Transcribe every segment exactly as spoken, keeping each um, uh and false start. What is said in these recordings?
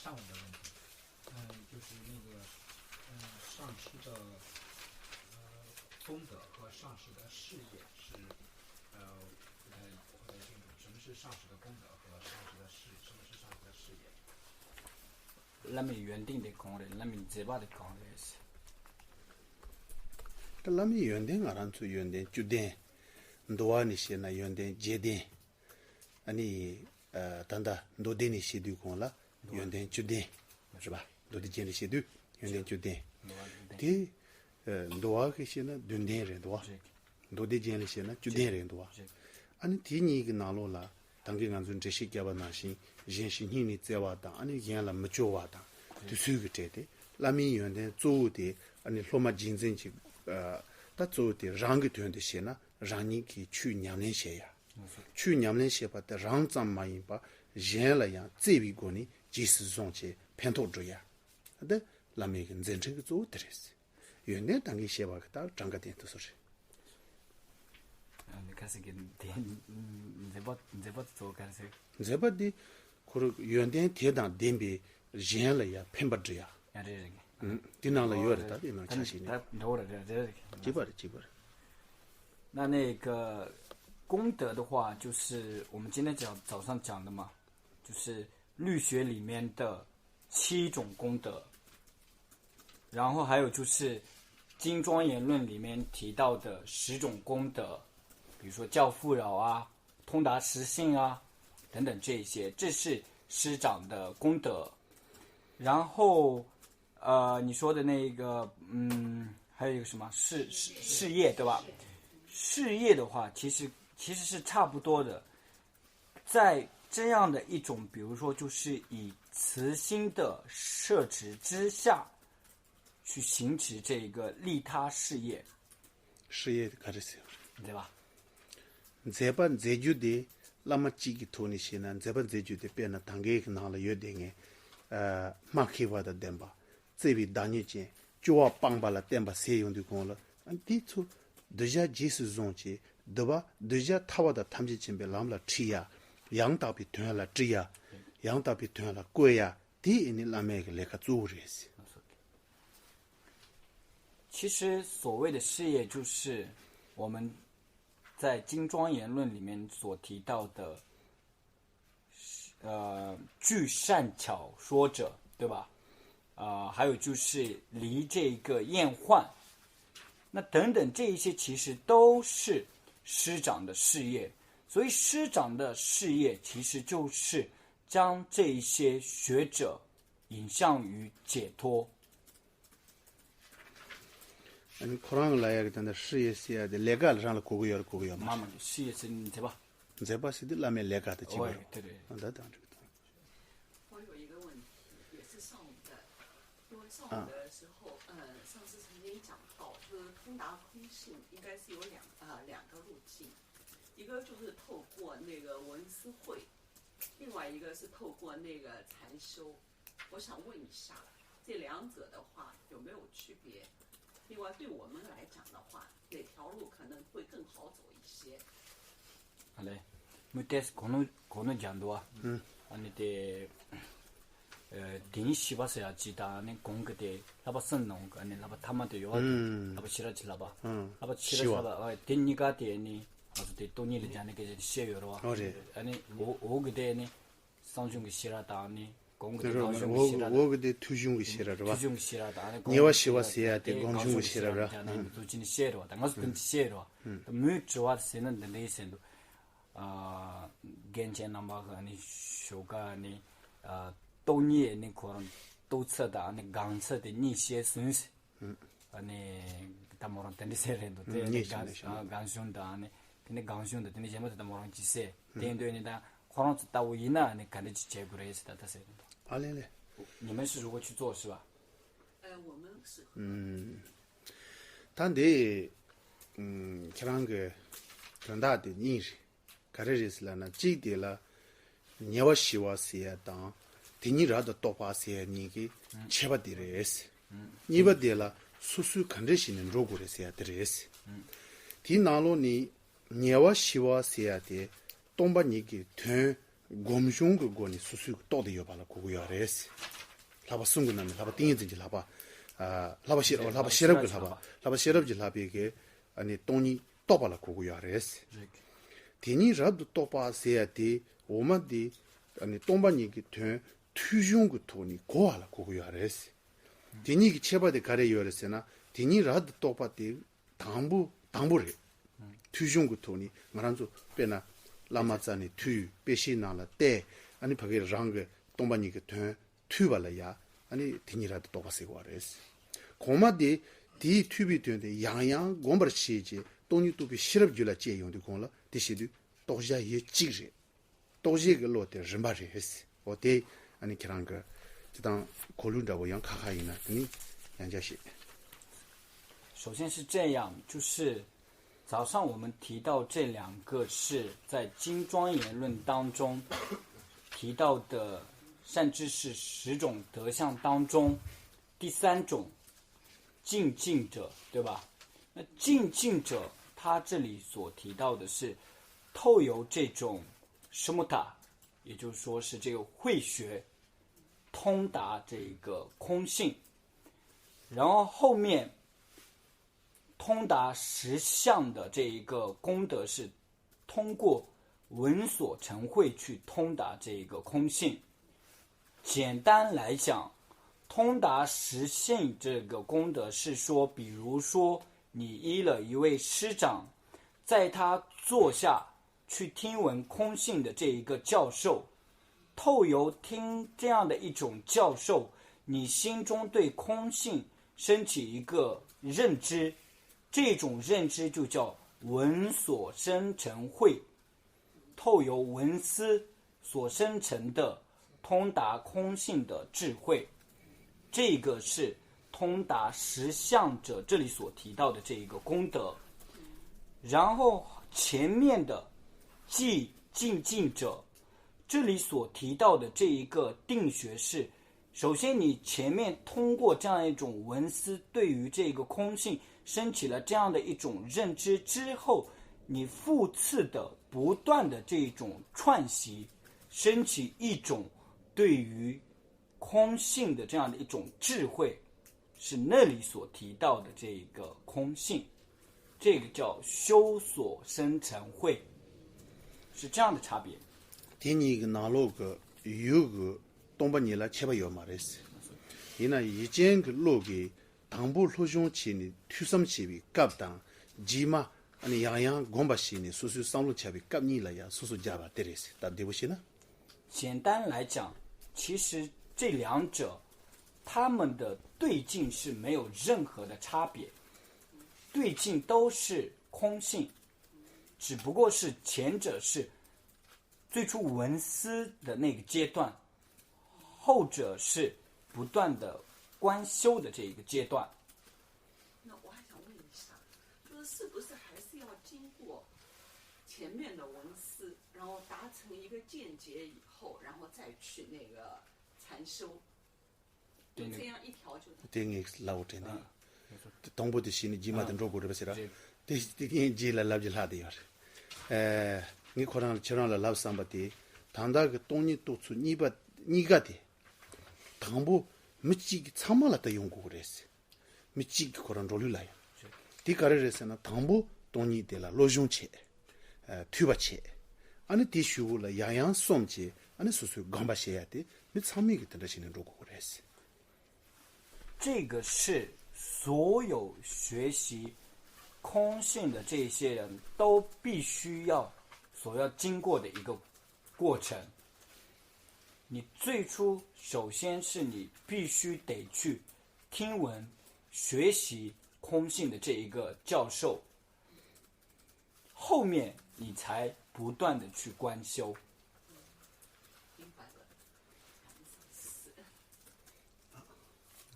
上文的问题，嗯，就是那个，嗯，上师的，呃，功德和上师的事业是，呃，不太，不太清楚。什么是上师的功德和上师的事？什么是上师的事业？ བླ་མའི་ཡོན་ཏན་དེ་གང་རེད། བླ་མའི་མཛད་པ་དེ་གང་རེད། ད་བླ་མའི་ཡོན་ཏན་ང་རང་ཚོའི་ཡོན་ཏན་བཅུ་ལྡན། འདུལ་བ་ནས་བཤད་ན་ཡོན་ཏན་བརྒྱད་ལྡན། ཨ་ནི། ཨ། ད་ལྟ་མདོ་སྡེ་ནས་བཤད་དུས་གོང་ལ་ཡོན་ཏན་བཅུ་ལྡན་རེད་པ། མདོ་སྡེ་རྒྱན་ལ་བཤད་དུས་ཡོན་ཏན་བཅུ་ལྡན། དེ། ཨ། འདུལ་བ་གི་བཤད་ན་བདུན་ལྡན་རེད་འདུག་པ། མདོ་སྡེ་རྒྱན་ལ་བཤད་ན་བཅུ་ལྡན་རེད་འདུག་པ། ཨ་ནི་དེ་གཉིས་ཀྱི་ནང་ལོགས་ལ་ད་གིན་ང་ཚོས་འགྲེལ་བཤད་བརྒྱབ་པ་ནང་བཞིན་གཞན་ཞིག་སྙིང་ནས་བརྩེ་བ་དང་། ཨ་ནི་གཞན་ལ་མི་སྐྱོ་བ་དང་། དེ་ཚོའི་གི་གྲས་དེ། བླ་མའི་ཡོན་ཏན་གཙོ་བོ་དེ་ཨ་ནི་སློབ་མ་རྗེས་འཛིན་གྱི། ཨ། ད་གཙོ་བོ་དེ་རང་གི་དོན་དུ་བྱས་ན་རང་ཉིད་ཀྱིས་ཆོས་ཉམས་ལེན་བྱེད་ཡ། ཆོས་ཉམས་ལེན་བྱེད་པ་དེ་རང་ཙམ་མ་ཡིན་པར་གཞན་ལ་ཡང་བརྩེ་བའི་སྒོ་ནས་རྗེས་སུ་བཟུང་བྱས་ཕན་ཐོགས་སྒྲུབ་ཡ། འདི་བླ་མའི་གི་མཛད་འཕྲིན་གྱི་གཙོ་བོ་དེ་རེད། ཡོན་ཏན་ད་གིན་བཤད་པ་གི་ད་གྲངས་ཀ་དེ་དེ་ཚོ་རེད། ཨ་ནི་ཁ་སང་གི་དེ་མཛད་པ་མཛད་པ་དེ་གཙོ་བོ་ག་རེ་ཟེར། མཛད་པ་འདི་ཁོ་རང་ཡོན་ཏན་དེ་དང་ལྡན་པའི་གཞན་ལ་ཡང་ཕན་པ་སྒྲུབ་ཡ། ཡ་རེད་རེད། ཨང་། དེ་ནང་ལ་ཡོད་རེད། ད་དེ་ནང་ཆ་ཤས་ནི། ད་འདྲ་བོ་རེད་རེད་རེད། གཅིག་པ་རེད། གཅིག་པ་རེད། 那那个功德的话，就是我们今天讲早上讲的嘛，就是律学里面的七种功德，然后还有就是《金庄严论》里面提到的十种功德，比如说教富饶啊、通达实性啊等等这一些，这是师长的功德。然后，呃，你说的那个，嗯，还有一个什么事事事业对吧？事业的话，其实其实是差不多的。在这样的一种，比如说就是以慈心的摄持之下，去行持这个利他事业。事业ག་རེ་ཟེར། 对吧？ མཛད་པ་མཛད་རྒྱུ་དེ་བླ་མ་གཅིག་གི་ཐོག་ནས་བཤད་ན་མཛད་པ་མཛད་རྒྱུ་དེ། དཔེར་ན་ད་གིན་གི་ནང་ལ་ཡོད་དེ་ངས། ཨ། སྨྲ་མཁས་པ་དང་ལྡན་པ། བརྩེ་བའི་བདག་ཉིད་ཅན། སྐྱོ་བ་སྤངས་པ་ལ་བརྟེན་པ་ཟེར་ཡོང་དུས་གོང་ལ། ཨ། འདི་ཚོ་གདུལ་བྱ་རྗེས་སུ་བཟུང་བྱས། འདུལ་བ་གདུལ་བྱ་ཐར་པ་དང་ཐམས་ཅད་མཁྱེན་པའི་ལམ་ལ་ཁྲིད་ཡ། ཡང་དག་པའི་དོན་ལ་ཁྲིད་ཡ། ཡང་དག་པའི་དོན་ལ་བཀོད་ཡ། དེ་ཨེ་ནི་བླ་མའི་གི་ལས་ཀ་གཙོ་བོ་རེད། 其实所谓的事业，就是我们在《金庄严论》里面所提到的，呃，具善巧说者，对吧？呃，还有就是离这个厌患，那等等这一些其实都是师长的事业。所以师长的事业其实就是将这一些学者引向于解脱。 ཨ་ནི་ཁོ་རང་ལ་ཡ་གི་ད་ལྟ་事业ཟེར་ཡ་དེ་ལས་ཀ་ལ་རང་ལ་གོ་གི་ཡོད་རེད། གོ་གི་ཡོད་མ་མ་རེད། 事业ཟེར་ནི་མཛད་པ། མཛད་པ་ཟེར་དུས་བླ་མའི་ལས་ཀ་དང་བཅས་པ་རེད། ཨོ་དེ་རེད། ཨ། ད་དང་འགྲིག་དང་། 我有一个问题，也是上午的，因为上午的时候，嗯，上师曾经讲到，就是通达空性应该是有两呃两个路径，一个就是透过那个闻思会，另外一个是透过那个禅修。我想问一下，这两者的话有没有区别？另外，对我们来讲的话，哪条路可能会更好走一些？ ཨ་ལས། མུ་ཏེས་གོ་ནོ་གོ་ནོ་རྒྱ་འདུག་བ། ཨ་ནི་དེ། ཨ། དེ་ཉིད་ཤེས་པ་ཟེར་ཡ་ཅིག་དང་། ཨ་ནི་གོང་གི་དེ་བསླབ་པ་གསུམ་ནང་གི་ཨ་ནི་བསླབ་པ་ཐ་མ་དེ་ཡོད་བ། བསླབ་པ་ཕྱི་ར་ཅིག་བསླབ་པ། བསླབ་པ་ཕྱི་ར་ཅིག་བསླབ་པ། ཨ། དེ་གཉིས་ཀ་དེ་ཨ་ནི་ང་ཚོ་དེ་སྟོང་ཉིད་ལ་སྦྱར་ནས་སྐད་ཆ་དེ་བཤད་ཡོད་རེད་བ། ཨོ་རེད། ཨ་ནི་འོ་འོག་གི་དེ་ཨ་ནི། སངས་རྒྱས་ཀྱི་ཤེས་རབ་དང་ནི། གོང་གི་དེ་སྒོམ་བྱུང་གི་ཤེས་རབ་རེད་བ། འོག་གི་དེ་ཐོས་བྱུང་གི་ཤེས་རབ་རེད་བ། ཐོས་བྱུང་གི་ཤེས་རབ་དང་ནི། ཉེ་བར་ཞི་བ་ཟེར་ཡ་དེ་སྒོམ་བྱུང་གི་ཤེས་རབ་རེད་བ། ཀྱང་ནི་འདི་ཚོ་ཅི་ནི་བཤད་རེད་བ། ད་ང་ཚོ་དེ་འདྲ་བཤད་རེད་བ། ད་མོས་དྲི་བ་ཟེར་ན་འདི་འདྲ་ཡིན་ཟེར་འདུག་ཨ། རྒན་ཆེན་རྣམ་པ་གི་ནི་ཞོགས་ཀ་ནི། ཨ། སྟོང་ཉིད་ནི་ཁོ་རང་རྟོགས་ཚུལ་དང་ནི་སྒོམ་ཚུལ་དེ་གཉིས་བཤད་སོང་ཟེར། ཨ་ནི། ད་མོ་རང་དེ་འདྲ་ཟེར་རེད་འདུག་དེ་ནི་ངས་ཤེས་ན་ཤེས་ན། སྒོམ་བྱུང་དང་ནི། དེ་ནི་སྒོམ་བྱུང་དང་དེ་ནི་གཞན་པ་དེ་ད་མོ་རང་གིས་ཟེར། དེ་འདོད་ནི་ད་ཁོ་རང་ཚོ་ལྟ་བུ་ཡིན་ན་ནི་ག་འདྲ་ཅིག་བྱེད་དགོས་རེད་ཟེར། ད་ད་ཟེར་རེད་འདུག་ཨ་ལེ་ལེ། 你们是如何去做是吧？ ད་འདི། ཨུམ། ཁྱེད་རང་གི་དོན་དག་དེ་གཉིས་རེད། ག་རེ་རེད་ཟེར་ལབ་ན། གཅིག་དེ་ལ་ཉེ་བར་ཞི་བ་ཟེར་ཡ་དང་དེ་ཉིད་རབ་ཏུ་རྟོགས་པ་ཟེར་ཡ་གཉིས་ཀྱི་ཁྱད་པར་དེ་རེད། གཉིས་པ་དེ་ལ་སོ་སོས་ག་འདྲ་བྱས་ནས་འགྲོ་དགོས་རེད་ཟེར་ཡ་དེ་རེད། དེའི་ནང་ལོགས་ནས་ཉེ་བར་ཞི་བ་ཟེར་ཡ་དེ་སྟོང་པ་ཉིད་ཀྱི་དོན་ སྒོམ་བྱུང་གི་སྒོ་ནས་སོ་སོའི་རྟོགས་བསྡད་ཡོད་པ་ལ་གོ་གི་ཡོད་རེད། བསླབ་པ་གསུམ་གྱི་ནང་ནས་བསླབ་པ་ཏིང་ངེ་འཛིན་གྱི་བསླབ་པ། ཨ། བསླབ་པ་ཤེས་རབ། བསླབ་པ་ཤེས་རབ་ཀྱི་བསླབ་པ། བསླབ་པ་ཤེས་རབ་ཀྱི་བསླབ་པའི་གི་ཨ་ནི་སྟོང་ཉིད་རྟོགས་པ་ལ་གོ་གི་ཡོད་རེད། དེ་ཉིད་རབ་ཏུ་རྟོགས་པ་ཟེར་ཡ་དེ་འོག་མ་དེ་ཨ་ནི་སྟོང་པ་ཉིད་ཀྱི་དོན་ཐོས་བྱུང་གི་ཐོག་ནས་གོ་བ་ལ་གོ་གི་ཡོད་རེད། དེ་གཉིས་ཀྱི་ཁྱད་པར་དེ་ག་རེ་ཡོད་རེད་ཟེར་ན། དེ་ཉིད་རབ་ཏུ་རྟོགས་པ་དེ་དང་པོ་དང་པོ་རེད། ཐོས་བྱུང་གི་ཐོག་ནས་ང་རང་ཚོ་དཔེར་ན་བླ་མ་རྩ་ནས་ཐོས་ཡོད། དཔེ་ཆའི་ནང་ལ་བལྟས། ཨ་ནི་ཕ་གི་རང་གི་སྟོང་པ་ཉིད་ཀྱི་དོན་ཐོས་པ་ལ་ཡ། ཨ་ནི་དེ་ཉིད་རབ་ཏུ་རྟོགས་པ་ཟེར་བ་རེད། གོང་མ་དེ་དེའི་ཐོས་པའི་དོན་དེ་ཡང་ཡང་སྒོམ་པར་བྱེད་ཅེས་སྟོང་ཉིད་རྟོགས་པའི་ཤེས་རབ་རྒྱུད་ལ་སྐྱེས་ཡོང་དུས་གོང་ལ་དེ་བྱེད་དུས་རྟོགས་བྱ་ཡུལ་གཅིག་རེད། རྟོགས་བྱེད་ཀྱི་བློ་དེ་རིམ་པ་རེད། འོ་དེ་ཨ་ནི་ཁྱེད་རང་གི་སྤྱིར་བཏང་གོ་ལུགས་འདྲ་པོ་ཡང་ཁ་ཁ་ཡིན་ན་དེ་ནི་ཡང་བསྐྱར་བཤད། 首先是这样，就是早上我们提到这两个是在金庄言论当中提到的善知识十种德相当中第三种，静静者，对吧？那静静者，他这里所提到的是透由这种 sumutta，也就是说是这个慧学通达这一个空性，然后后面通达实相的这一个功德是通过闻所成慧去通达这一个空性。简单来讲，通达实性这个功德是说，比如说你依了一位师长，在他座下去听闻空性的这一个教授，透由听这样的一种教授，你心中对空性升起一个认知，这种认知就叫闻所生成慧，透由闻思所生成的通达空性的智慧。这个是通达实相者这里所提到的这一个功德。然后前面的即静静者，这里所提到的这一个定学是，首先你前面通过这样一种闻思，对于这个空性升起了这样的一种认知之后，你复次的不断的这种串习，升起一种对于空性的这样的一种智慧，是那里所提到的这一个空性，这个叫修所生成慧，是这样的差别。 དེ་གཉིས་ཀྱི་ནང་ལོགས་ཀྱི་ཡུལ་གྱི་སྟོང་པ་ཉིད་ལ་ཁྱད་པར་ཡོད་མ་རེད། ཡིན་ན་ཡུལ་ཅན་གྱི་བློ་གིས་དང་པོ་སློབ་སྦྱོང་བྱས་ནས་ཐོས་བསམ་བྱེད་པའི་སྐབས་དང་། རྗེས་མ་ཨ་ནི་ཡང་ཡང་སྒོམ་པ་བྱས་ནས་སོ་སོའི་བསམ་བློ་འཆར་བའི་སྐབས་གཉིས་ལ་ཡང་སོ་སོ་སྦྱར་བ་དེ་རེད། ད་བདེ་པོ་བཤད་ན། 简单来讲，其实这两者，它们的对境是没有任何的差别，对境都是空性，只不过是前者是最初闻思的那个阶段，后者是不断的观修的这一个阶段。那我还想问一下，就是是不是还是要经过前面的闻思，然后达成一个见解以后，然后再去那个禅修，就这样一条就能？ དེ་ངས་ལབ་དྲན་ནས། དང་པོ་དེ་བྱས་ནས་རྗེས་མ་དེ་འགྲོ་དགོས་རེད་པ་ཟེར་ར། དེ་དེ་ངས་རྗེས་ལ་ལབ་རྒྱུ་ལྷག་བསྡད་ཡོད་རེད། ཨེ། ངས་ཁོ་རང་ལ་ཁྱེད་རང་ལ་ལབ་བསམ་པ་དེ། ད་ལྟ་གི་སྟོང་ཉིད་རྟོགས་ཚུལ་གཉིས་པ་གཉིས་ཀ་དེ། དང་པོ་མི་གཅིག་གིས་ཚང་མ་ལ་ད་ཡོང་དགོས་ཀྱི་རེད། མི་གཅིག་གིས་ཁོ་རང་འགྲོ་ལུགས་ལ་ཡང་། དེ་ག་རེ་རེད་ཟེར་ན། དང་པོ་སྟོང་ཉིད་དེ་ལ་སློབ་སྦྱོང་བྱས། ཨ། ཐོས་པ་བྱས། ཨ་ནི་དེ་གཞུག་གུ་ལ་ཡང་ཡང་བསམ་བྱས། ཨ་ནི་སོ་སོས་སྒོམ་པ་བྱེད་ཡ་དེ་མི་ཚང་མས་ཀྱི་དེ་འདྲ་བྱས་ནས་འགྲོ་དགོས་ཀྱི་རེད། 这个是所有学习空性的这些人都必须要所要经过的一个过程。你最初首先是你必须得去听闻、学习空性的这一个教授，后面你才不断的去观修。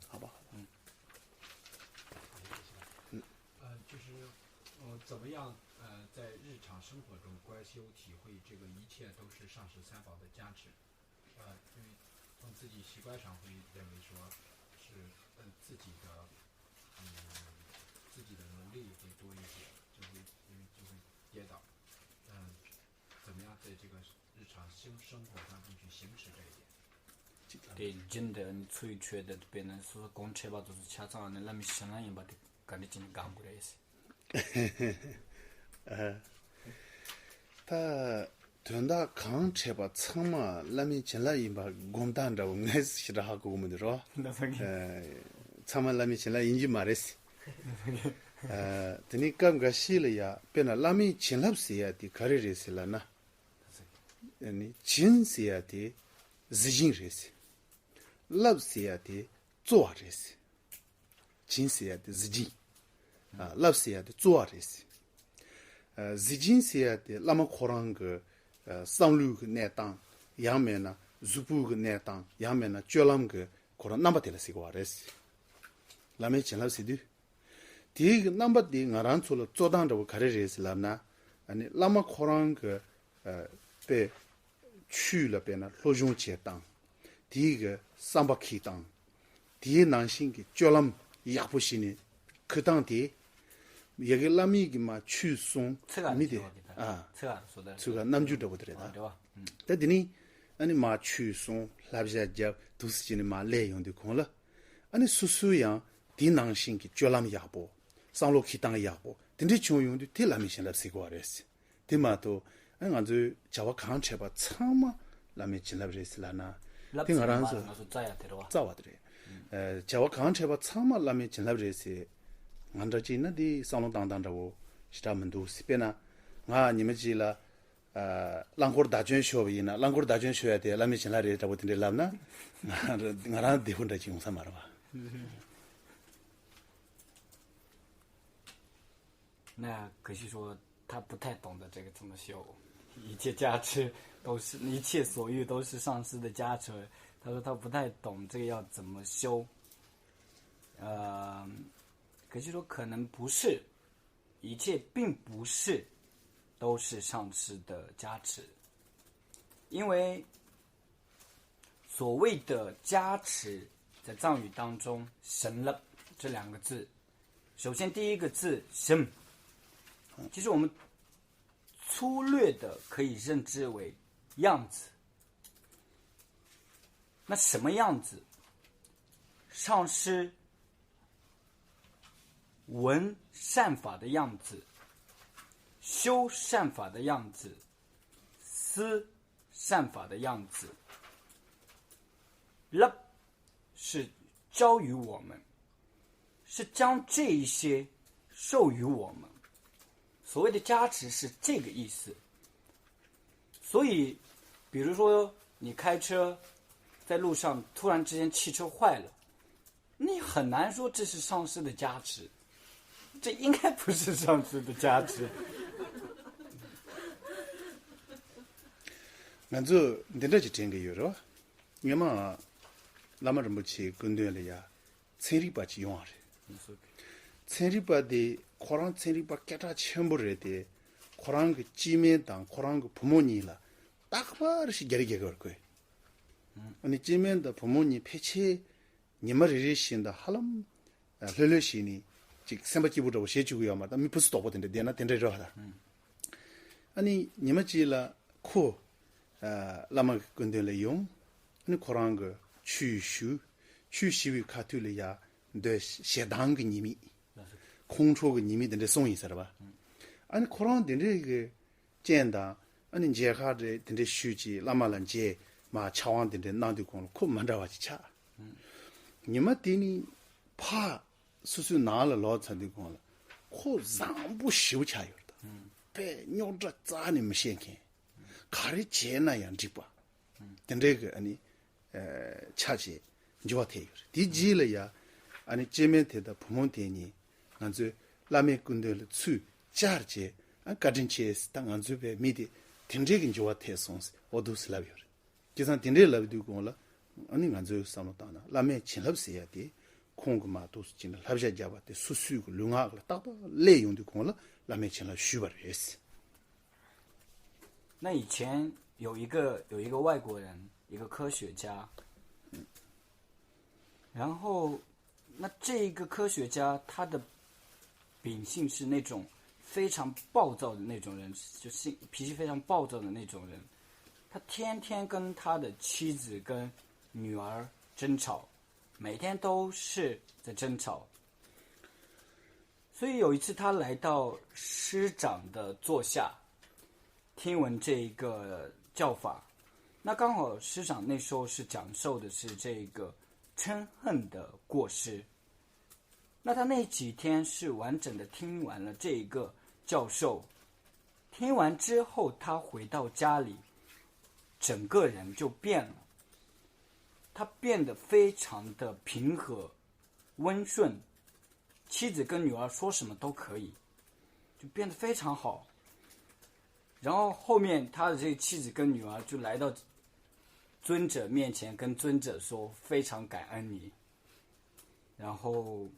好吧。呃，就是呃，怎么样呃，在日常生活中观修体会这个一切都是上师三宝的加持？呃，因为从自己习惯上会认为说是呃自己的嗯自己的努力会多一些，就会因为就会跌倒。嗯，怎要在这个日常生生活当中去行持这一点。དེ་རྒྱུན་དུ་འཚོ་བའི་ཁྲོད་དུ་དཔེར་ན་སོ་སོ་གང་འཕྲད་པ་དེ་ཚོ་ཆ་ཚང་ནི་བླ་མའི་བྱིན་རླབས་ཡིན་པ་དེ་ག་འདྲ་བྱས་ནས་སྒོམ་དགོས་རེད། ད་དོན་དག་གང་འཕྲད་པ་ཚང་མ་བླ་མའི་བྱིན་རླབས་ཡིན་པ་སྒོམ་སྟངས་འདྲ་བོ་ངས་ཞེ་དྲག་ཧ་གོ་གི་མི་འདུག་རོ། ལགས་སོ། ཨ། ཚང་མ་བླ་མའི་བྱིན་རླབས་ཡིན་གྱི་མ་རེད། ཨ། དེ་ནས་སྐབས་འགའ་ཤས་ལ་ཡ་དཔེར་ན་བླ་མའི་བྱིན་རླབས་ཟེར་ཡ་དེ་ག་རེ་རེད་ཟེར་ལབ་ན། ཨ་ནི་བྱིན་ཟེར་ཡ་དེ་གཟི་བྱིན་རེད་ཟེར། རླབས་ཟེར་ཡ་དེ་རྩོལ་བ་རེད་ཟེར། བྱིན་ཟེར་ཡ་དེ་གཟི་བྱིན། ཨ། རླབས་ཟེར་ཡ་དེ་རྩོལ་བ་རེད་ཟེར། ཨ། གཟི་བྱིན་ཟེར་ཡ་དེ་བླ་མ་ཁོ་རང་གི། ཨ། བསམ་བློའི་གི་གནས་སྟངས། ཡང་མེད་ན་གཟུགས་པོའི་གི་གནས་སྟངས། ཡང་མེད་ན་སྤྱོད་ལམ་གི་ཁོ་རང་རྣམ་པ་དེ་ལ་ཟེར་གི་བ་རེད་ཟེར། བླ་མའི་བྱིན་རླབས་ཟེར་དུས། དེའི་གི་རྣམ་པ་དེ་ང་རང་ཚོ་ལ་རྩོལ་སྟངས་འདྲ་བོ་ག་རེ་རེད་ཟེར་ལབ་ན། ཨ་ནི་བླ་མ་ཁོ་རང་གི། ཨ། དཔེ། ཆོས་ལ་དཔེར་ན་སློབ་སྦྱོང་བྱེད་སྟངས། དེའི་གི་བསམ་པ་འཁྱེར་སྟངས། དེའི་ནང་བཞིན་གྱི་སྤྱོད་ལམ་ཡག་པོ་ཞིག་ནས་འཁྱེར་སྟངས་དེ། ཡ་གི་བླ་མའི་གི་མ་ཆོས་གསུང་ཚིག་ག་མི་དེ། ཚིག་ག་ཨ། ཚིག་ག་སོ་ད་ཚིག་ག་རྣམ་འགྱུར་འདྲ་བོ་དེ་རེད་ད། ཨ། འབྲེལ་བ། ཨུམ། ད་དེ་ནི་ཨ་ནི་མ་ཆོས་གསུང་བསླབ་བྱ་རྒྱབ་འདུག་སེ་བྱས་ནས་མ་སླེབས་ཡོང་དུས་གོང་ལ། ཨ་ནི་སོ་སོའི་ཡང་དེའི་ནང་བཞིན་གྱི་སྤྱོད་ལམ་ཡག་པོ། བསམ་བློ་འཁྱེར་སྟངས་ཡག་པོ་དེ་འདྲས་བྱུང་ཡོང་དུས་དེ་བླ་མའི་བྱིན་རླབས་ཟེར་གི་བ་རེད། དེ་མ་གཏོགས་ཨ་ང་ཚོའི་བྱ་བ་གང་འཕྲད་པ་ཚང་མ་བླ་མའི་བྱིན་རླབས་རེད་ཟེར་ལབ་ན། རླབས་དེ་ང་རང་ཚོ་ང་ཚོ་རྩ་ཡ་དེ་རེད་བ། རྩ་བ་དེ་རེད། ཨ། བྱ་བ་གང་འཕྲད་པ་ཚང་མ་བླ་མའི་བྱིན་རླབས་རེད་ཟེར། ང་འདྲ་ཅིག་ན་དེ་བསམ་བློ་བཏང་སྟངས་འདྲ་བོ་ཞེ་དྲག་མི་འདུག་ཟེར། དཔེར་ན་ང་ཉི་མ་གཅིག་ལ། ཨ། རླངས་འཁོར་བདག་སྐྱོང་ཤོར་བ་ཡིན་ན་རླངས་འཁོར་བདག་སྐྱོང་ཤོར་ཡ་དེ་བླ་མའི་བྱིན་རླབས་རེད་འདྲ་བོ་དེ་འདྲས་ལབ་ན། ང་རང་བདེ་པོ་འདྲ་ཅིག་ཡོང་ས་མ་རེད་བ། 那可是说他不太懂得这个怎么修，一切加持都是，一切所欲都是上师的加持。他说他不太懂这个要怎么修。呃，可是说可能不是，一切并不是都是上师的加持，因为所谓的加持，在藏语当中，神了这两个字，首先第一个字神，其实我们粗略的可以认知为样子。那什么样子？上师闻善法的样子，修善法的样子，思善法的样子。Lab 是教于我们，是将这一些授予我们。所谓的加持是这个意思。所以，比如说你开车，在路上突然之间汽车坏了，你很难说这是上师的加持，这应该不是上师的加持。 ང་ཚོ་འདི་འདྲ་ཅིག་དྲན་གྱི་ཡོད་རེད་བ། སྔོན་མ་བླ་མ་རིན་པོ་ཆེའི་སྐུ་མདུན་ལ་ཡ་ཚན་རིག་པ་ཅིག་ཡོང་བ་རེད། ཚན་རིག་པ་དེ་ཁོ་རང་ཚན་རིག་པ་སྐད་གྲགས་ཆེན་པོ་རེད་དེ། ཁོ་རང་གི་སྐྱེ་དམན་དང་ཁོ་རང་གི་བུ་མོ་གཉིས་ལ་རྟག་པར་ཞིག་རྒྱ་རི་རྒྱ་གར་བར་བསྐོས། ཨ་ནི་སྐྱེ་དམན་དང་བུ་མོ་གཉིས་ཕལ་ཆེར་ཉི་མ་རེ་རེ་བཞིན་དུ་ཧ་ལམ་ལྷོད་ལྷོད་བྱས་ནས་ཅིག་སེམས་པ་སྐྱིད་པོ་འདྲ་བོ་བྱེད་བཅུག་གི་ཡོད་མ་རེད། ད་མི་ཕུན་སུམ་ཚོགས་པོ་དེ་འདྲ་བསྡད་ན་དེ་འདྲ་རེད་བ་ད། ཨ་ནི་ཉི་མ་གཅིག་ལ་ཁོ་ཨ་བླ་མ་གི་སྐུ་མདུན་ལ་ཡོང་། ཨ་ནི་ཁོ་རང་གི་ཆོས་ཞུ། ཆོས་ཞུ་བའི་ཁ་ཐུག་ལ་ཡ་འདོད་ཞེ་སྡང་གི་ཉེས་དམིགས། ཁོང་ཁྲོ་གི་ཉེས་དམིགས་དེ་འདྲ་གསུངས་ཡིན་ས་རེད་བ། ཨ་ནི་ཁོ་རང་དེ་འདྲའི་གི་རྐྱེན་དང་ཨ་ནི་མཇལ་ཁ་དེ་དེ་འདྲའི་ཞུས་ཀྱིས་བླ་མ་ལ་མཇལ་མ་ཕྱག་དབང་དེ་འདྲའི་གནང་དུས་གོང་ལ་ཁོ་མ་འདྲ་བ་ཅིག་ཆགས། ཉི་མ་དེ་ནི་ཕ་སོ་སོའི་ནང་ལ་ལོག་ཚར་དུས་གོང་ལ་ཁོ་བཟང་པོ་ཞེ་པོ་ཆགས་ཡོད་རེད་ད། དཔེ་རྙོག་དྲ་རྩ་ནས་མི་བཤད་མཁན། ག་རེ་བྱས་ན་ཡང་འགྲིག་པ། དེ་འདྲའི་གི་ཨ་ནི་ཨ་ཆགས་བྱས་འགྱུར་བ་ཐེབས་ཡོད་རེད། དེའི་རྗེས་ལ་ཡ་ཨ་ནི་སྐྱེ་དམན་དེ་དང་བུ་མོ་དེ་གཉིས་ང་ཚོའི་བླ་མའི་སྐུ་མདུན་ལ་ཚུར་བཅར་བྱས། ཨ་བཀའ་དྲིན་ཆེ་ཟེར། ད་ང་ཚོའི་བའི་མི་དེ་དེ་འདྲའི་གི་འགྱུར་བ་ཐེབས་སོང་ཟེར་འོ་འདུག་སེ་ལབ་ཡོད་རེད། བྱས་ཙང་དེ་འདྲའི་ལབ་དུས་གོང་ལ་ཨ་ནི་ང་ཚོའི་བསམ་བློ་བཏང་ན་བླ་མའི་བྱིན་རླབས་ཟེར་ཡ་དེ་ཁོང་གི་མ་གཏོགས་སུ་ཅི་འདྲ་བསླབ་བྱ་བརྒྱབ་པ་དེ་སོ་སོའི་གི་ལུས་ངག་ལ་ཏག་ཏག་སླེབས་ཡོང་དུས་གོང་ལ་བླ་མའི་བྱིན་རླབས་ཞུས་པ་རེད། 那以前有一个有一个外国人，一个科学家，然后那这一个科学家他的秉性是那种非常暴躁的那种人，就性脾气非常暴躁的那种人。他天天跟他的妻子跟女儿争吵，每天都是在争吵。所以有一次，他来到师长的座下，听闻这一个教法。那刚好师长那时候是讲授的是这个嗔恨的过失。那他那几天是完整的听完了这一个教授。听完之后，他回到家里，整个人就变了。他变得非常的平和、温顺，妻子跟女儿说什么都可以，就变得非常好。然后后面他的这个妻子跟女儿就来到尊者面前，跟尊者说非常感恩你。然后，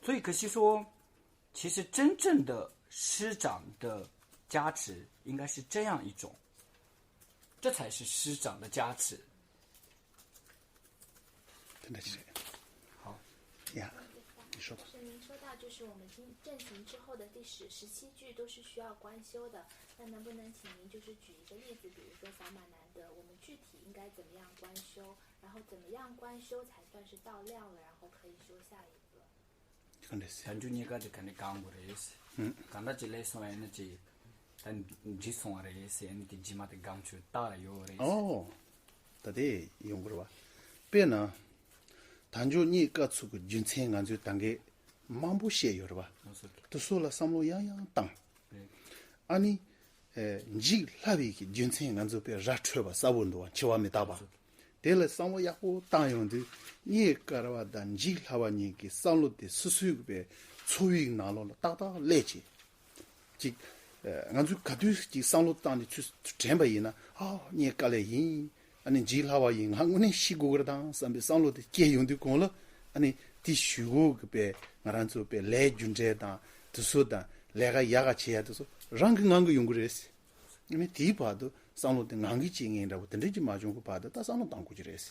所以可惜说，其实真正的师长的加持应该是这样一种，这才是师长的加持。真的是。好，呀，你说吧。就是您说到，就是我们今正行之后的第十十七句都是需要观修的，那能不能请您就是举一个例子，比如说小满难得，我们具体应该怎么样观修，然后怎么样观修才算是到量了，然后可以修下一个？真的是。咱就你个这肯定讲过的意思。嗯，讲到这类送来那这，但你送的意思，你的起码得讲出大了有的意思。哦，ད་དེ་ཡོང་གི་རེད་བ། དཔེར་ན། དལ་འབྱོར་རྙེད་དཀའ་ཚུལ་གྱི་རྒྱུ་མཚན་ང་ཚོས་ད་གིན་མང་པོ་བཤད་ཡོད་རེད་བ། དེ་ཚོ་ལ་བསམ་བློ་ཡང་ཡང་བཏང་། ཨ་ནི། འཇིགས་སླ་བའི་གི་རྒྱུ་མཚན་ང་ཚོ་དཔེ་ར་འཕྲོད་པ་གསལ་པོ་འདུག་བ། འཆི་བ་མི་རྟག་པ། དེ་ལ་བསམ་བློ་ཡག་པོ་བཏང་ཡོང་དུས་རྙེད་དཀའ་བ་དང་འཇིགས་སླ་བ་གཉིས་ཀྱི་བསམ་བློ་དེ་སོ་སོའི་གི་པའི་འཚོ་བའི་ནང་ལོགས་ལ་ཏག་ཏག་སླེབས་བྱས། ཅིག་ང་ཚོས་ག་དུས་ཅིག་བསམ་བློ་བཏང་ནས་ཚུར་དྲན་པ་ཡིན་ན། ཨ། རྙེད་དཀའ་ལས་ཡིན། ཨ་ནི་འཇིགས་སླ་བ་ཡིན། ང་དངོས་གནས་ཤི་དགོས་ཀྱི་རེད་དང་བསམ་པའི་བསམ་བློ་དེ་སྐྱེ་ཡོང་དུས་གོང་ལ། ཨ་ནི་དེ་ཞུ་གོ་གི་པའི་ང་རང་ཚོ་པའི་ལས་རྒྱུ་འབྲས་དང་དེ་ཚོ་དང་ལས་ཀ་ཡག་ག་བྱེད་ཡ་དེ་ཚོ་རང་གི་ངང་གིས་ཡོང་གི་རེད། ཨ་ནི་དེའི་བར་དུ་བསམ་བློ་དེ་ངང་གིས་བྱེད་མཁན་འདྲ་བོ་དེ་འདྲ་ཅིག་མ་བྱུང་གི་བར་དུ་ད་བསམ་བློ་བཏང་དགོས་ཀྱི་རེད།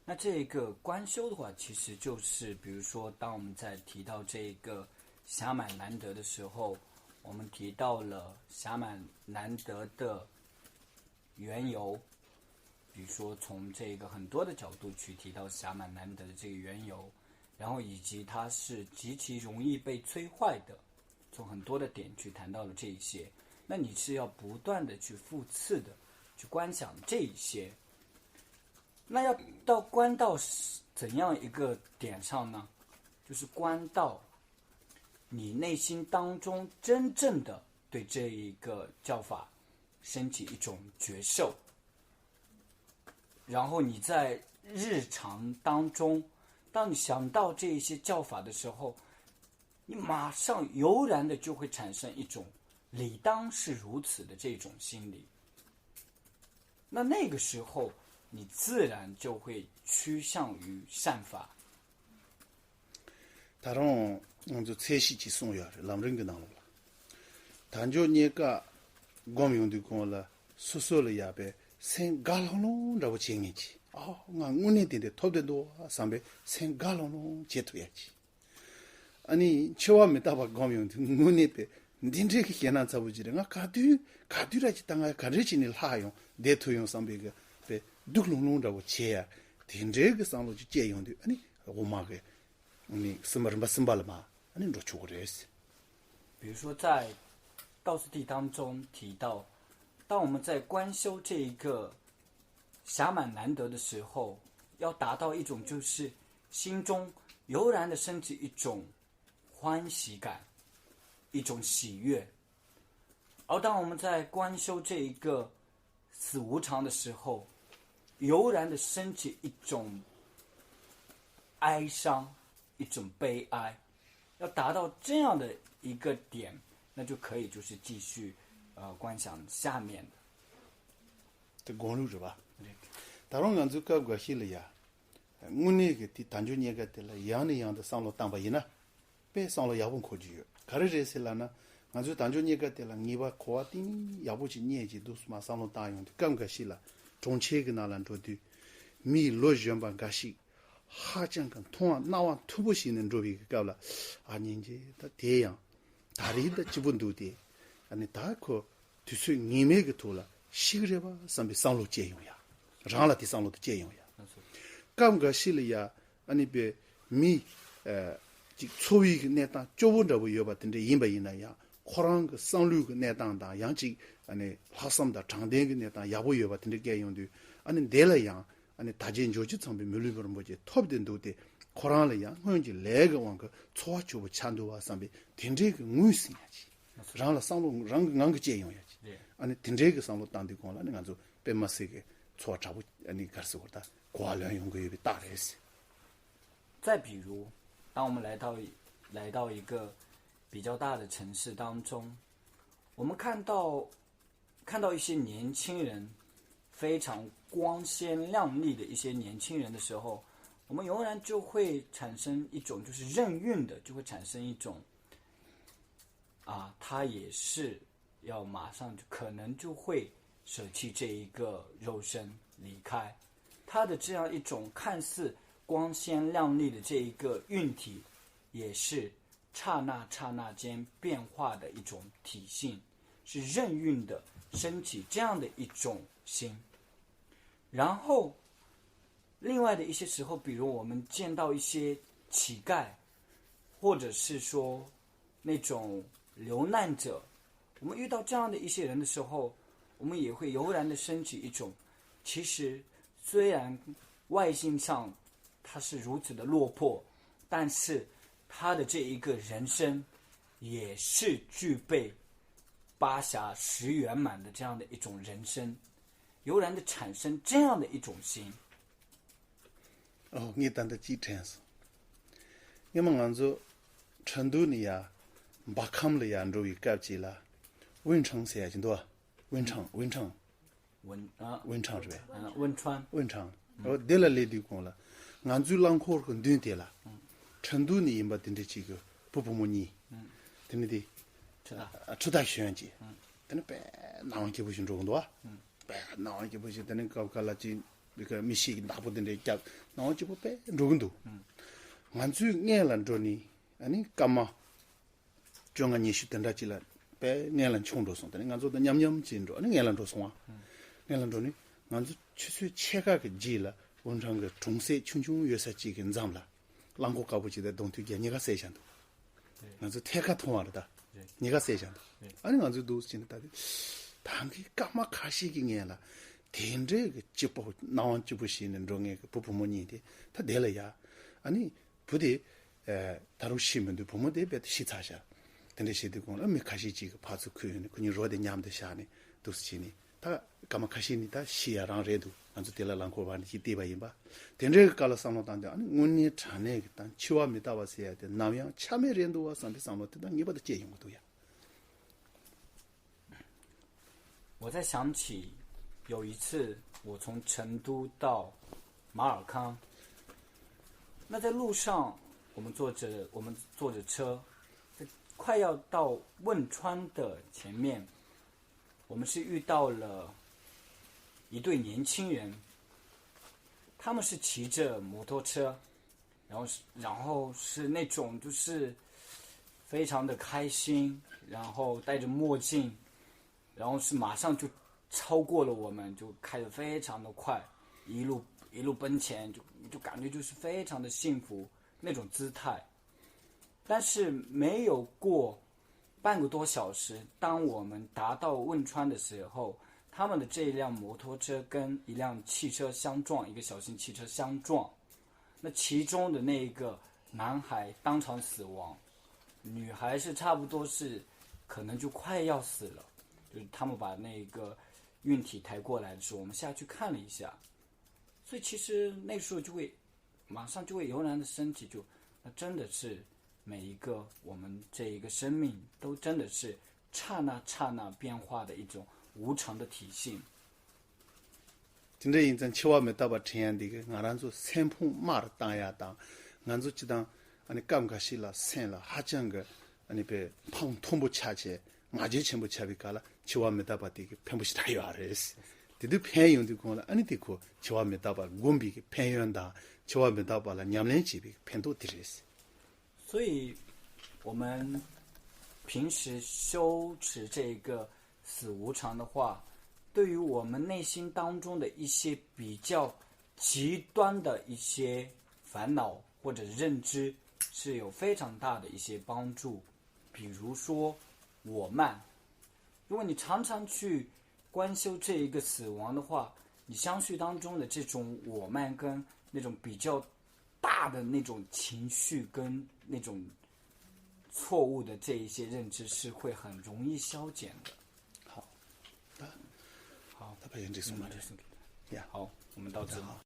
那这个观修的话，其实就是比如说，当我们在提到这个霞满难得的时候，我们提到了霞满难得的缘由，比如说从这个很多的角度去提到霞满难得的这个缘由，然后以及它是极其容易被摧坏的，从很多的点去谈到了这一些。那你是要不断的去复次的去观想这一些，那要到观到怎样一个点上呢？就是观到你内心当中真正的对这一个教法升起一种觉受，然后你在日常当中，当你想到这一些教法的时候，你马上油然的就会产生一种理当是如此的这种心理。那那个时候，你自然就会趋向于善法。 ད་རུང་ང་ཚོ་ཚད་གཞི་ཅིག་གསུངས་ཡོད་རེད། ལམ་རིམ་གྱི་ནང་ལོགས་ལ། དལ་འབྱོར་རྙེད་དཀའ་སྒོམ་ཡོང་དུས་གོང་ལ་སོ་སོ་ལ་ཡག་པའི་སེམས་དགའ་ལྷང་ལྷང་འདྲ་བོ་བྱེད་མཁན་ཅིག་ཨ། ང་དངོས་གནས་དེ་འདྲ་ཐོབ་བསྡད་འདུག་བསམ་པའི་སེམས་དགའ་ལྷང་ལྷང་བྱེད་ཐུབ་ཡ་ཅིག་ཨ་ནི་འཆི་བ་མི་རྟག་པ་སྒོམ་ཡོང་དུས་དངོས་གནས་པའི་འདི་འདྲའི་གི་ཞེད་སྣང་ཚ་པོ་ཅིག་རེད། ང་ག་དུས་ག་དུས་ར་ཅིག་ད་ང་ག་འདྲས་བྱས་ནས་ལྷག་ཡོང་བསྡད་ཐུབ་ཡོང་བསམ་པའི་གི་པའི་སྡུག་ལྷང་ལྷང་འདྲ་བོ་བྱེད་ཡ། དེ་འདྲའི་གི་བསམ་བློ་ཅིག་སྐྱེས་ཡོང་དུས་ཨ་ནི་འོག་མ་གི་ཨ་ནི་གསུམ་པ་རིམ་པ་གསུམ་པ་ལ་མ་ཨ་ནི་འགྲོ་ཆོག་གི་རེད། 比如说在道次第当中提到，当我们在观修这一个霞满难得的时候，要达到一种就是心中油然的升起一种欢喜感，一种喜悦。而当我们在观修这一个死无常的时候，油然的升起一种哀伤，一种悲哀。要达到这样的一个点，那就可以就是继续呃观想下面的。 དེ་དགོངས་ལུགས་རེད་བ། ད་རུང་ང་ཚོའི་སྐབས་འགའ་ཞིག་ལ་ཡ། དངོས་གནས་ཀྱི་དེ་དལ་འབྱོར་རྙེད་དཀའ་དེ་ལ་ཡང་ནས་ཡང་དུ་བསམ་བློ་བཏང་པ་ཡིན་ན། དཔེ་བསམ་བློ་ཡག་པོ་འཁོར་གྱི་ཡོད། ག་རེ་རེད་ཟེར་ལབ་ན། ང་ཚོའི་དལ་འབྱོར་རྙེད་དཀའ་དེ་ལ་ངེས་པ་གོ་བ་གཏིང་ཡག་པོ་ཅིག་རྙེད་ཀྱི་འདུག་སེ་མ་བསམ་བློ་བཏང་ཡོང་དུས་སྐབས་འགའ་ཞིག་ལ། གྲོང་ཁྱེར་གྱི་ནང་ལ་འགྲོ་དུས། མིའི་ལོ་གཞོན་པ་འགའ་ཞིག་ཧ་ཅང་གི་མཐོང་བ་སྣང་བ་མཐོ་པོ་ཞིག་ནས་འགྲོ་བའི་སྐབས་ལ། ཨ་སྙིང་རྗེ། ད་དེ་ཡང་ ད་རེས་ད་སྐྱིད་པོ་འདུག་སྟེ། ཨ་ནི་ད་ཁོ་དུས་ཚོད་ངེས་མེད་ཀྱི་ཐོག་ལ་ཤི་གི་རེད་པ་བསམ་པའི་བསམ་བློ་སྐྱེ་ཡོང་ཡ། རང་ལ་དེ་བསམ་བློ་དེ་སྐྱེ་ཡོང་ཡ། སྐབས་འགའ་ཞིག་ལ་ཡ། ཨ་ནི་པའི་མི་ཨ་ཅིག་འཚོ་བའི་གི་གནས་སྟངས་སྐྱོ་བོ་འདྲ་བོ་ཡོད་པ་དེ་འདྲ་ཡིན་པ་ཡིན་ན་ཡང་ཁོ་རང་གི་བསམ་བློའི་གི་གནས་སྟངས་དང་ཡང་ཅིག་ཨ་ནི་ལྷག་བསམ་དང་དྲང་བདེན་གི་གནས་སྟངས་ཡག་པོ་ཡོད་པ་དེ་འདྲ་སྐྱེ་ཡོང་དུས། ཨ་ནི་འདི་ལ་ཡང་ཨ་ནི་དལ་བརྒྱད་འབྱོར་བཅུ་ཚང་བའི་མི་ལུས་པ་རིན་པོ་ཆེ་ཐོབ་སྟེ་འདུག་སྟེ། ཁོ་རང་ལ་ཡང་སྔོན་གྱི་ལས་ཀྱི་དབང་གིས་འཚོ་བ་སྐྱིད་པོ་ཆགས་འདུག་པ་བསམ་པའི་དེ་འདྲའི་གི་ངོས་ཟིན་ཡ་ཅིག་རང་ལ་བསམ་བློ་རང་གི་ངང་གིས་སྐྱེ་ཡོང་ཡ་ཅིག་རེད། ཨ་ནི་དེ་འདྲའི་གི་བསམ་བློ་བཏང་དུས་གོང་ལ་ནི་ང་ཚོ་དཔེ་མ་སྲིད་ཀྱི་འཚོ་བ་དྲག་པོ་ཨ་ནི་ག་རེ་ཟེར་དགོས་རེད། ད་གོ་བ་ལོན་ཡོང་གི་ཡོད་པའི་རྟགས་རེད། 再比如，当我们来到来到一个比较大的城市当中，我们看到看到一些年轻人，非常光鲜亮丽的一些年轻人的时候，我们永远就会产生一种就是任运的，就会产生一种啊，他也是要马上就可能就会舍弃这一个肉身离开。他的这样一种看似光鲜亮丽的这一个运体，也是刹那刹那间变化的一种体性，是任运的升起这样的一种心。然后，另外的一些时候，比如我们见到一些乞丐，或者是说那种流难者，我们遇到这样的一些人的时候，我们也会油然的升起一种，其实虽然外形上他是如此的落魄，但是他的这一个人生也是具备八侠十圆满的这样的一种人生，油然的产生这样的一种心。 ཨོ་ངས་ད་ལྟ་ཅིག་དྲན་སོང་། སྔོན་མ་ང་ཚོ་ཁྲིན་ཏུའུ་ནས་ཡ་འབའ་ཁམས་ལ་ཡ་འགྲོ་བའི་སྐབས་ཅིག་ལ་ཝུན་ཁྲང་ཟེར་ཡ་ཅིག་འདུག་ཨ། ཝུན་ཁྲང་ཝུན་ཁྲང་ཝུན་ཨ་ཝུན་ཁྲང་རེད་པས། ཨ་ཝུན་ཁྲང་ཝུན་ཁྲང་། ཨོ་དེ་ལ་སླེབས་དུས་གོང་ལ་ང་ཚོའི་རླངས་འཁོར་གྱི་མདུན་དེ་ལ་ཁྲིན་ཏུའུ་ནས་ཡིན་པ་དེ་འདྲ་ཅིག་གི་བུ་བུ་མོ་གཉིས། དེ་ནི་དེ་ཁྲུ་ཐག་ཁྲུ་ཐག་གཞོན་ཅིག་དེ་ནི་དཔེ་སྣང་བ་སྐྱིད་པོ་ཞིག་འགྲོ་གི་འདུག་ཨ། དཔེ་སྣང་བ་སྐྱིད་པོ་ཞིག་དེ་ནི་སྐབས་འགའ་ལ་ཅིག་བི་ཀ་མི་ཤེས་ཀྱི་བདག་པོ་དེ་འདྲའི་སྐྱབས་སྣང་བ་སྐྱིད་པོ་དཔེ་འགྲོ་གི་འདུག་ང་ཚོའི་སྔན་ལ་འགྲོ་ནི་ཨ་ནི་སྐར་མ་བཅོ་ལྔ་ཉི་ཤུ་དེ་འདྲ་ཅིག་ལ་དཔེ་སྔན་ལ་མཆོང་འགྲོ་སོང་། དེ་ནི་ང་ཚོ་དང་མཉམ་མཉམ་ཅིག་འགྲོ་ཨ་ནི་སྔན་ལ་འགྲོ་སོང་བ། སྔན་ལ་འགྲོ་ནི་ང་ཚོ་ཆུ་ཚོད་ཕྱེད་ཀ་གི་རྗེས་ལ་ཝུན་ཁྲང་གི་གྲོང་གསེབ་ཆུང་ཆུང་ཡོད་ས་ཅིག་གི་མཚམས་ལ་རླངས་འཁོར་དཀར་པོ་ཅིག་དང་གདོང་ཐུག་རྒྱག་གཉིས་ཀ་བསད་བཞག་འདུག་ང་ཚོ་ཐད་ཀར་མཐོང་བ་རེད་ད། གཉིས་ཀ་བསད་བཞག་འདུག་ཨ་ནི་ང་ཚོས་འདུག་ཟེར་ནས་ད་དེ་ད་གི་སྐར་མ་ཁ་ཤས་ཀྱི་སྔན་ལ་དེ་འདྲའི་གི་སྐྱིད་པོ་སྣང་བ་སྐྱིད་པོ་ཞིག་ནས་འགྲོ་མཁན་གྱི་བུ་བུ་མོ་གཉིས་དེ་ད་དེ་ལ་ཡ། ཨ་ནི་བུ་དེ་ད་རུང་ཤི་མི་འདུག་བུ་མོ་དེ་རྦད་དེ་ཤི་ཚར་ཤག་དེ་འདྲ་བྱེད་དུས་གོང་ལ་མི་ཁ་ཤས་ཅིག་གི་ཕར་ཚུར་འཁོད་ཡོང་ནས་ཁོ་གཉིས་རོ་དེ་མཉམ་དུ་བཞག་ནས་འདུག་ཟེར་བྱས་ནས། ད་སྐར་མ་ཁ་ཤས་ནི་ད་ཤི་ཡ་རང་རེད་འདུག་ང་ཚོ་དེ་ལ་རླངས་འཁོར་བར་ནས་ཅིག་བལྟས་པ་ཡིན་པ། དེ་འདྲའི་སྐབས་ལ་བསམ་བློ་བཏང་དུས་ཨ་ནི་དངོས་གནས་དྲང་གནས་ཀྱི་ད་འཆི་བ་མི་རྟག་པ་ཟེར་ཡ་དེ་ནམ་ཡང་ཆ་མེད་རེད་འདུག་བ་བསམ་པའི་བསམ་བློ་དེ་ད་ངེས་པར་དུ་སྐྱེ་ཡོང་གི་འདུག་ཡ། 我在想起有一次，我从成都到马尔康，那在路上，我们坐着我们坐着车，在快要到汶川的前面，我们是遇到了一对年轻人，他们是骑着摩托车，然后是然后是那种就是非常的开心，然后戴着墨镜，然后是马上就超过了我们，就开得非常的快，一路一路奔前，就就感觉就是非常的幸福那种姿态。但是没有过半个多小时，当我们达到汶川的时候，他们的这一辆摩托车跟一辆汽车相撞，一个小型汽车相撞，那其中的那一个男孩当场死亡，女孩是差不多是可能就快要死了，就是他们把那个运体抬过来的时候，我们下去看了一下，所以其实那时候就会马上就会油然的升起，就那真的是每一个我们这一个生命都真的是刹那刹那变化的一种无常的体现。 དེ་འདྲ་ཡིན་ཙང་འཆི་བ་མི་རྟག་པ་དྲན་ཡ་འདི་གིས་ང་རང་ཚོ་སེམས་ཕམ་དམར་བཏང་ཡ་དང་། ང་ཚོ་སྤྱི་བཏང་ཨ་ནི་སྐབས་འགའ་ཞིག་ལ་སེམས་ལ་ཧ་ཅང་གི་ཨ་ནི་པའི་ཕམ་མཐོན་པོ་ཆགས་བྱས་ང་རྒྱལ་ཆེན་པོ་ཆགས་པའི་སྐབས་ལ་འཆི་བ་མི་རྟག་པ་དེ་གི་ཕན་པོ་ཞེ་དྲག་ཡོད་རེད། དེ་དུས་ཕན་ཡོང་དུས་གོང་ལ་ཨ་ནི་དེ་ཁོ་འཆི་བ་མི་རྟག་པར་སྒོམ་པའི་གི་ཕན་ཡོན་དང་འཆི་བ་མི་རྟག་པ་ལ་ཉམས་ལེན་བྱེད་པའི་གི་ཕན་ཐོགས་དེ་རེད། 所以我们平时修持这一个死无常的话，对于我们内心当中的一些比较极端的一些烦恼或者认知是有非常大的一些帮助。比如说我慢，如果你常常去观修这一个死亡的话，你相续当中的这种我慢跟那种比较大的那种情绪跟那种错误的这一些认知是会很容易消减的。好，好，他把人这送来那就送给他。呀，好，我们到此。好。